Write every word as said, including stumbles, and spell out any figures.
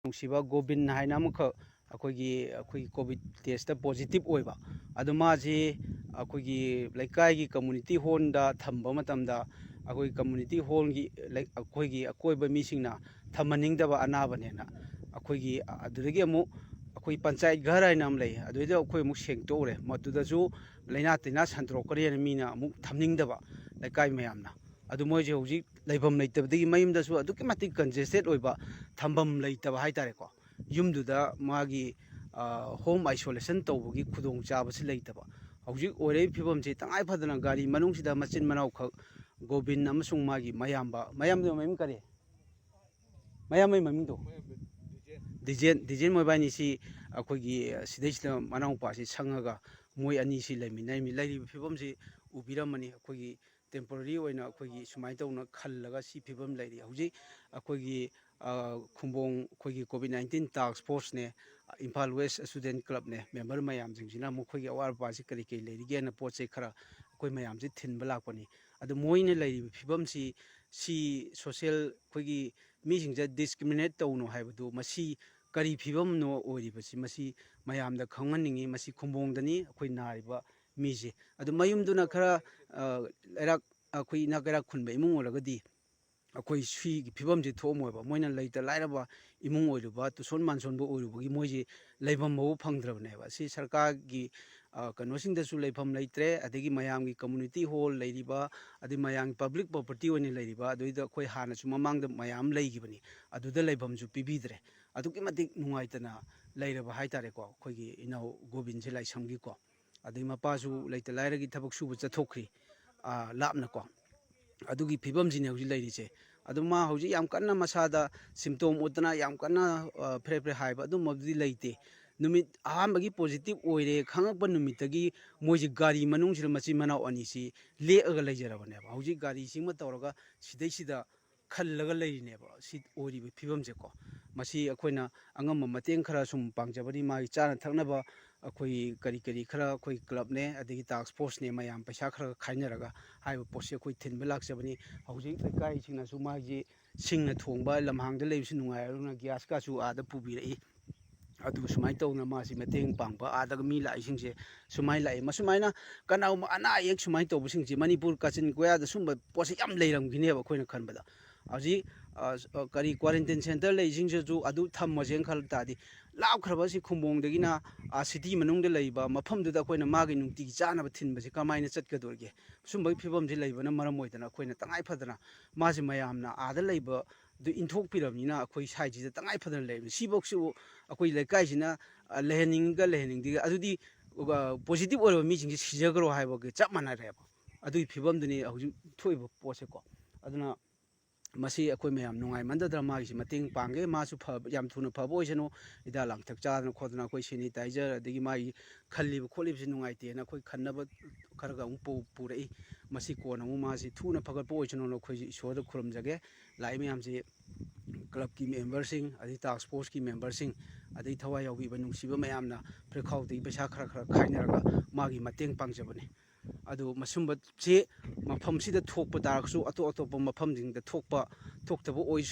ꯅꯨꯡꯁꯤꯕ ꯒꯣꯕꯤꯟ ꯍꯥꯏꯅ ꯑꯃꯈꯛ ꯑꯩꯈꯣꯏꯒꯤ, ꯑꯩꯈꯣꯏꯒꯤ ꯀꯣꯚꯤꯗ ꯇꯦꯁꯇ ꯄꯣꯖꯤꯇꯤꯚ ꯑꯣꯏꯕ, ꯑꯗꯣ ꯃꯥꯁꯤ ꯑꯩꯈꯣꯏꯒꯤ ꯂꯩꯀꯥꯏꯒꯤ ꯀꯝꯃꯨꯅꯤꯇꯤ ꯍꯣꯜꯗ ꯊꯝꯕ ꯃꯇꯝꯗ, ꯑꯩꯈꯣꯏ ꯀꯝꯃꯨꯅꯤꯇꯤ ꯍꯣꯜꯒꯤ ꯂꯩ-, ꯑꯩꯈꯣꯏꯒꯤ ꯑꯀꯣꯏꯕ ꯃꯤꯁꯤꯡꯅ ꯊꯝꯍꯟꯅꯤꯡꯗꯕ ꯑꯅꯥꯕꯅꯦꯅ, ꯑꯩꯈꯣꯏꯒꯤ ꯑꯗꯨꯗꯒꯤ ꯑꯃꯨꯛ ꯑꯩꯈꯣꯏ ꯄꯟꯆꯥꯌꯠ ꯘꯔ ꯍꯥꯏꯅ ꯑꯃ ꯂꯩ, ꯑꯗꯨꯗꯩꯗ ꯑꯩꯈꯣꯏ ꯑꯃꯨꯛ ꯁꯦꯡꯇꯣꯛꯎꯔꯦ꯫ ꯃꯗꯨꯗꯁꯨ ꯂꯥꯏꯅꯥ ꯇꯤꯟꯅꯥ ꯁꯟꯗꯣꯔꯛꯀꯅꯤꯅ ꯃꯤꯅ ꯑꯃꯨꯛ ꯊꯝꯅꯤꯡꯗꯕ ꯂꯩꯀꯥꯏ ꯃꯌꯥꯝꯅ꯫ ꯑꯗꯨ ꯃꯣꯏꯁꯦ ꯍꯧꯖꯤꯛ ꯂꯩꯐꯝ ꯂꯩꯇꯕꯗꯒꯤ ꯃꯌꯨꯝꯗꯁꯨ ꯑꯗꯨꯛꯀꯤ ꯃꯇꯤꯛ ꯀꯟꯖꯦꯁꯇꯦꯠ ꯑꯣꯏꯕ, ꯊꯝꯐꯝ ꯂꯩꯇꯕ ꯍꯥꯏꯇꯥꯔꯦꯀꯣ꯫ ꯌꯨꯝꯗꯨꯗ ꯃꯥꯒꯤ, ꯑ, ꯍꯣꯝ ꯑꯥꯏꯁꯣꯂꯦꯁꯟ ꯇꯧꯕꯒꯤ ꯈꯨꯗꯣꯡꯆꯥꯕꯁꯤ ꯂꯩꯇꯕ꯫ ꯍꯧꯖꯤꯛ ꯑꯣꯏꯔꯛꯏ ꯐꯤꯕꯝꯁꯤ ꯇꯉꯥꯏ ꯐꯗꯅ ꯒꯥꯔꯤ ꯃꯅꯨꯡꯁꯤꯗ ꯃꯆꯤꯟ ꯃꯅꯥꯎꯈꯛ ꯒꯣꯕꯤꯟ ꯑꯃꯁꯨꯡ ꯃꯥꯒꯤ ꯃꯌꯥꯝꯕ, ꯃꯌꯥꯝꯕꯗꯨ ꯃꯃꯤꯡ ꯀꯔꯤ? ꯃꯌꯥꯝꯕꯩ ꯃꯃꯤꯡꯗꯣ? ꯗꯤꯖꯦꯟ, ꯗꯤꯖꯦꯟ ꯃꯣꯏꯕꯥꯅꯤꯁꯤ ꯑꯩꯈꯣꯏꯒꯤ ꯁꯤꯗꯩꯁꯤꯗ ꯃꯅꯥꯎꯄꯥꯁꯤ ꯁꯪꯉꯒ ꯃꯣꯏ ꯑꯅꯤꯁꯤ ꯂꯩꯃꯤꯟꯅꯔꯤꯃꯤ꯫ ꯂꯩꯔꯤꯕ ꯐꯤꯕꯝꯁꯤ ꯎꯕꯤꯔꯝꯃꯅꯤ꯫ ꯑꯩꯈꯣꯏꯒꯤ ꯇꯦꯝꯄꯣꯔꯔꯤ ꯑꯣꯏꯅ ꯑꯩꯈꯣꯏꯒꯤ ꯁꯨꯃꯥꯏꯅ ꯇꯧꯅ ꯈꯜꯂꯒ ꯁꯤ ꯐꯤꯕꯝ ꯂꯩꯔꯤ꯫ ꯍꯧꯖꯤꯛ ꯑꯩꯈꯣꯏꯒꯤ, ꯑ, ꯈꯨꯝꯕꯣꯡ ꯑꯩꯈꯣꯏꯒꯤ ꯀꯣꯚꯤꯗ ꯅꯥꯏꯟꯇꯤꯟ ꯇꯥꯛꯁ ꯐꯣꯔꯁꯅꯦ, ꯏꯝꯐꯥꯜ ꯋꯦꯁ ꯏꯁꯇꯨꯗꯦꯟ ꯀ꯭ꯂꯕꯅꯦ, ꯃꯦꯝꯕꯔ ꯃꯌꯥꯝꯁꯤꯡꯁꯤꯅ ꯃꯈꯣꯏꯒꯤ ꯑꯋꯥꯠ ꯑꯄꯥꯁꯤ ꯀꯔꯤ ꯀꯔꯤ ꯂꯩꯔꯤꯒꯦꯅ ꯄꯣꯠ ꯆꯩ ꯈꯔ ꯑꯩꯈꯣꯏ ꯃꯌꯥꯝꯁꯤ ꯊꯤꯟꯕ ꯂꯥꯛꯄꯅꯤ꯫ ꯑꯗꯨ ꯃꯣꯏꯅ ꯂꯩꯔꯤꯕ ꯐꯤꯕꯝꯁꯤ, ꯁꯤ ꯁꯣꯁꯤꯌꯦꯜ ꯑꯩꯈꯣꯏꯒꯤ ꯃꯤꯁꯤꯡꯁꯦ ꯗꯤꯁꯀ꯭ꯔꯤꯃꯤꯅꯦꯠ ꯇꯧꯅꯨ ꯍꯥꯏꯕꯗꯨ, ꯃꯁꯤ ꯀꯔꯤ ꯐꯤꯕꯝꯅꯣ ꯑꯣꯏꯔꯤꯕꯁꯤ, ꯃꯁꯤ ꯃꯌꯥꯝꯗ ꯈꯪꯍꯟꯅꯤꯡꯉꯤ꯫ ꯃꯁꯤ ꯈꯨꯝꯕꯣꯡꯗꯅꯤ ꯑꯩꯈꯣꯏ ꯅꯥꯔꯤꯕ ꯃꯤꯁꯦ꯫ ꯑꯗꯨ ꯃꯌꯨꯝꯗꯨꯅ ꯈꯔ, ꯑ, ꯂꯩꯔꯛ, ꯑꯩꯈꯣꯏ ꯏꯅꯥꯛ ꯀꯩꯔꯥꯛ ꯈꯨꯟꯕ ꯏꯃꯨꯡ ꯑꯣꯏꯔꯒꯗꯤ ꯑꯩꯈꯣꯏ ꯁꯤꯒꯤ ꯐꯤꯕꯝꯁꯤ ꯊꯣꯛꯑꯝꯃꯣꯏꯕ꯫ ꯃꯣꯏꯅ ꯂꯩꯇ ꯂꯥꯏꯔꯕ ꯏꯃꯨꯡ ꯑꯣꯏꯔꯨꯕ, ꯇꯨꯁꯣꯟ ꯃꯥꯟꯁꯣꯟꯕ ꯑꯣꯏꯔꯨꯕꯒꯤ ꯃꯣꯏꯁꯤ ꯂꯩꯐꯝ ꯐꯥꯎꯕ ꯐꯪꯗ꯭ꯔꯕꯅꯦꯕ꯫ ꯁꯤ ꯁꯔꯀꯥꯔꯒꯤ, ꯑ, ꯀꯩꯅꯣꯁꯤꯡꯗꯁꯨ ꯂꯩꯐꯝ ꯂꯩꯇ꯭ꯔꯦ, ꯑꯗꯒꯤ ꯃꯌꯥꯝꯒꯤ ꯀꯝꯃꯨꯅꯤꯇꯤ ꯍꯣꯜ ꯂꯩꯔꯤꯕ, ꯑꯗꯩ ꯃꯌꯥꯝꯒꯤ ꯄꯕ꯭ꯂꯤꯛ ꯄ꯭ꯔꯣꯄꯔꯇꯤ ꯑꯣꯏꯅ ꯂꯩꯔꯤꯕ, ꯑꯗꯨꯏꯗ ꯑꯩꯈꯣꯏ ꯍꯥꯟꯅꯁꯨ ꯃꯃꯥꯡꯗ ꯃꯌꯥꯝ ꯂꯩꯈꯤꯕꯅꯤ, ꯑꯗꯨꯗ ꯂꯩꯐꯝꯁꯨ ꯄꯤꯕꯤꯗ꯭ꯔꯦ꯫ ꯑꯗꯨꯛꯀꯤ ꯃꯇꯤꯛ ꯅꯨꯡꯉꯥꯏꯇꯅ ꯂꯩꯔꯕ ꯍꯥꯏꯇꯥꯔꯦꯀꯣ, ꯑꯩꯈꯣꯏꯒꯤ ꯏꯅꯥꯎ ꯒꯣꯕꯤꯟꯁꯦ ꯂꯥꯏꯁ꯭ꯔꯝꯒꯤꯀꯣ꯫ ꯑꯗꯩ ꯃꯄꯥꯁꯨ ꯂꯩꯇ ꯂꯥꯏꯔꯒꯤ ꯊꯕꯛ ꯁꯨꯕ ꯆꯠꯊꯣꯛꯈ꯭ꯔꯤ, ꯑ, ꯂꯥꯞꯅꯀꯣ꯫ ꯑꯗꯨꯒꯤ ꯐꯤꯕꯝꯁꯤꯅꯦ ꯍꯧꯖꯤꯛ ꯂꯩꯔꯤꯁꯦ꯫ ꯑꯗꯨ ꯃꯥ ꯍꯧꯖꯤꯛ ꯌꯥꯝ ꯀꯟꯅ ꯃꯁꯥꯗ ꯁꯤꯝꯇꯣꯝ ꯎꯠꯇꯅ ꯌꯥꯝ ꯀꯟꯅ, ꯑ, ꯐꯦꯔꯦ ꯐꯦꯔꯦ ꯍꯥꯏꯕ ꯑꯗꯨꯝꯕꯕꯨꯗꯤ ꯂꯩꯇꯦ꯫ ꯅꯨꯃꯤꯠ ꯑꯍꯥꯟꯕꯒꯤ ꯄꯣꯖꯤꯇꯤꯚ ꯑꯣꯏꯔꯦ ꯈꯪꯉꯛꯄ ꯅꯨꯃꯤꯠꯇꯒꯤ ꯃꯣꯏꯁꯤ ꯒꯥꯔꯤ ꯃꯅꯨꯡꯁꯤꯗ ꯃꯆꯤꯟ ꯃꯅꯥꯎ ꯑꯅꯤꯁꯤ ꯂꯦꯛꯑꯒ ꯂꯩꯖꯔꯕꯅꯦꯕ꯫ ꯍꯧꯖꯤꯛ ꯒꯥꯔꯤꯁꯤꯡꯃ ꯇꯧꯔꯒ ꯁꯤꯗꯩꯁꯤꯗ ꯈꯜꯂꯒ ꯂꯩꯔꯤꯅꯦꯕ꯫ ꯁꯤ ꯑꯣꯏꯔꯤꯕ ꯐꯤꯕꯝꯁꯦꯀꯣ, ꯃꯁꯤ ꯑꯩꯈꯣꯏꯅ ꯑꯉꯝꯕ ꯃꯇꯦꯡ ꯈꯔ ꯁꯨꯝ ꯄꯥꯡꯖꯕꯅꯤ꯫ ꯃꯥꯒꯤ ꯆꯥꯅ ꯊꯛꯅꯕ ꯑꯩꯈꯣꯏ ꯀꯔꯤ ꯀꯔꯤ ꯈꯔ, ꯑꯩꯈꯣꯏ ꯀ꯭ꯂꯕꯅꯦ, ꯑꯗꯒꯤ ꯇꯥꯛꯁ ꯐꯣꯔꯁꯅꯦ, ꯃꯌꯥꯝ ꯄꯩꯁꯥ ꯈꯔ ꯈꯥꯏꯅꯔꯒ ꯍꯥꯏꯔꯤꯕ ꯄꯣꯠꯁꯤ ꯑꯩꯈꯣꯏ ꯊꯤꯟꯕ ꯂꯥꯛꯆꯕꯅꯤ꯫ ꯍꯧꯖꯤꯛ ꯂꯩꯀꯥꯏꯁꯤꯡꯅꯁꯨ ꯃꯥꯒꯤ ꯁꯤꯡꯅ ꯊꯣꯡꯕ, ꯂꯝꯍꯥꯡꯗ ꯂꯩꯕꯁꯨ ꯅꯨꯡꯉꯥꯏꯔꯕꯅꯤꯅ ꯒ꯭ꯌꯥꯁꯀꯁꯨ ꯑꯥꯗ ꯄꯨꯕꯤꯔꯛꯏ꯫ ꯑꯗꯨ ꯁꯨꯃꯥꯏꯅ ꯇꯧꯅ ꯃꯥꯁꯤ ꯃꯇꯦꯡ ꯄꯥꯡꯕ, ꯑꯥꯗꯒ ꯃꯤ ꯂꯥꯛꯏꯁꯤꯡꯁꯦ ꯁꯨꯃꯥꯏꯅ ꯂꯥꯛꯏ꯫ ꯃꯁꯨꯃꯥꯏꯅ ꯀꯅꯥꯒꯨꯝꯕ ꯑꯅꯥ ꯑꯌꯦꯛ ꯁꯨꯃꯥꯏꯅ ꯇꯧꯕꯁꯤꯡꯁꯦ ꯃꯅꯤꯄꯨꯔ ꯀꯥꯆꯤꯟ ꯀꯣꯌꯥꯗ ꯁꯨꯝꯕ ꯄꯣꯠꯁꯦ ꯌꯥꯝ ꯂꯩꯔꯝꯈꯤꯅꯦꯕ ꯑꯩꯈꯣꯏꯅ ꯈꯟꯕꯗ꯫ ꯍꯧꯖꯤꯛ, ꯑ, ꯑ, ꯀꯔꯤ quarantine centre ꯂꯩꯁꯤꯡꯁꯤꯁꯨ ꯑꯗꯨ ꯊꯝꯃꯁꯦꯅ ꯈꯜ ꯇꯥꯔꯗꯤ, ꯂꯥꯞꯈ꯭ꯔꯕ ꯑꯁꯤ ꯈꯨꯝꯕꯣꯡꯗꯒꯤꯅ, ꯑ, city ꯃꯅꯨꯡꯗ ꯂꯩꯕ ꯃꯐꯝꯗꯨꯗ ꯑꯩꯈꯣꯏꯅ ꯃꯥꯒꯤ ꯅꯨꯡꯇꯤꯒꯤ ꯆꯥꯅꯕ ꯊꯤꯟꯕꯁꯤ ꯀꯃꯥꯏꯅ ꯆꯠꯀꯗꯣꯔꯤꯒꯦ? ꯁꯨꯝꯕꯒꯤ ꯐꯤꯕꯝꯁꯤ ꯂꯩꯕꯅ ꯃꯔꯝ ꯑꯣꯏꯗꯅ ꯑꯩꯈꯣꯏꯅ ꯇꯉꯥꯏ ꯐꯗꯅ ꯃꯥꯁꯤ ꯃꯌꯥꯝꯅ ꯑꯥꯗ ꯂꯩꯕ ꯑꯗꯨ ꯏꯟꯊꯣꯛꯄꯤꯔꯕꯅꯤꯅ ꯑꯩꯈꯣꯏ ꯁ꯭ꯋꯥꯏꯁꯤꯗ ꯇꯉꯥꯏ ꯐꯗꯅ ꯂꯩꯕꯅꯤ꯫ ꯁꯤꯐꯧꯁꯤꯕꯨ ꯑꯩꯈꯣꯏ ꯂꯩꯀꯥꯏꯁꯤꯅ, ꯑ, ꯂꯩꯍꯟꯅꯤꯡꯒ ꯂꯩꯍꯟꯅꯤꯡꯗꯦꯒ, ꯑꯗꯨꯗꯤ, ꯑ, positive ꯑꯣꯏꯔꯕ ꯃꯤꯁꯤꯡꯁꯤ ꯁꯤꯖꯈ꯭ꯔꯣ ꯍꯥꯏꯕꯒ ꯆꯞ ꯃꯥꯟꯅꯔꯦꯕ꯫ ꯑꯗꯨꯒꯤ ꯐꯤꯕꯝꯗꯨꯅꯤ ꯍꯧꯖꯤꯛ ꯊꯣꯛꯏꯕ ꯄꯣꯠꯁꯦꯀꯣ꯫ ꯑꯗꯨꯅ ꯃꯁꯤ ꯑꯩꯈꯣꯏ ꯃꯌꯥꯝ ꯅꯨꯡꯉꯥꯏꯃꯟꯗꯗꯅ ꯃꯥꯒꯤꯁꯤ ꯃꯇꯦꯡ ꯄꯥꯡꯒꯦ꯫ ꯃꯥꯁꯨ ꯐꯕ, ꯌꯥꯝ ꯊꯨꯅ ꯐꯕ ꯑꯣꯏꯁꯅꯨ꯫ ꯍꯤꯗꯥꯛ ꯂꯥꯡꯊꯛ ꯆꯥꯗꯅ ꯈꯣꯠꯇꯅ ꯑꯩꯈꯣꯏ sanitizer ꯑꯗꯒꯤ ꯃꯥꯒꯤ ꯈꯜꯂꯤꯕ ꯈꯣꯠꯂꯤꯕꯁꯤ ꯅꯨꯡꯉꯥꯏꯇꯦꯅ ꯑꯩꯈꯣꯏ ꯈꯟꯅꯕ ꯈꯔꯒ ꯑꯃꯨꯛ ꯄꯨ-, ꯄꯨꯔꯛꯏ꯫ ꯃꯁꯤ ꯀꯣꯟꯅ ꯑꯃꯨꯛ ꯃꯥꯁꯤ ꯊꯨꯅ ꯐꯒꯠꯄ ꯑꯣꯏꯁꯅꯨꯅ ꯑꯩꯈꯣꯏꯁꯤ ꯏꯁꯣꯔꯗ ꯈꯨꯔꯨꯝꯖꯒꯦ꯫ ꯂꯥꯛꯏ ꯃꯌꯥꯝꯁꯤ clubꯀꯤ memberꯁꯤꯡ, ꯑꯗꯩ task forceꯀꯤ memberꯁꯤꯡ, ꯑꯗꯩ ꯊꯋꯥꯏ ꯌꯥꯎꯕꯤꯕ ꯅꯨꯡꯁꯤꯕ ꯃꯌꯥꯝꯅ ꯄ꯭ꯔꯦꯈꯥꯎꯗꯒꯤ ꯄꯩꯁꯥ ꯈꯔ ꯈꯔ ꯈꯥꯏꯅꯔꯒ ꯃꯥꯒꯤ ꯃꯇꯦꯡ ꯄꯥꯡꯖꯕꯅꯤ꯫ ꯑꯗꯨ ꯃꯁꯨꯝꯕꯁꯤ ꯃꯐꯝꯁꯤꯗ ꯊꯣꯛꯄ ꯇꯥꯔꯒꯁꯨ ꯑꯇꯣꯞ ꯑꯇꯣꯞꯄ ꯃꯐꯝꯁꯤꯡꯗ ꯊꯣꯛꯄ, ꯊꯣꯛꯇꯕ ꯑꯣꯏ-,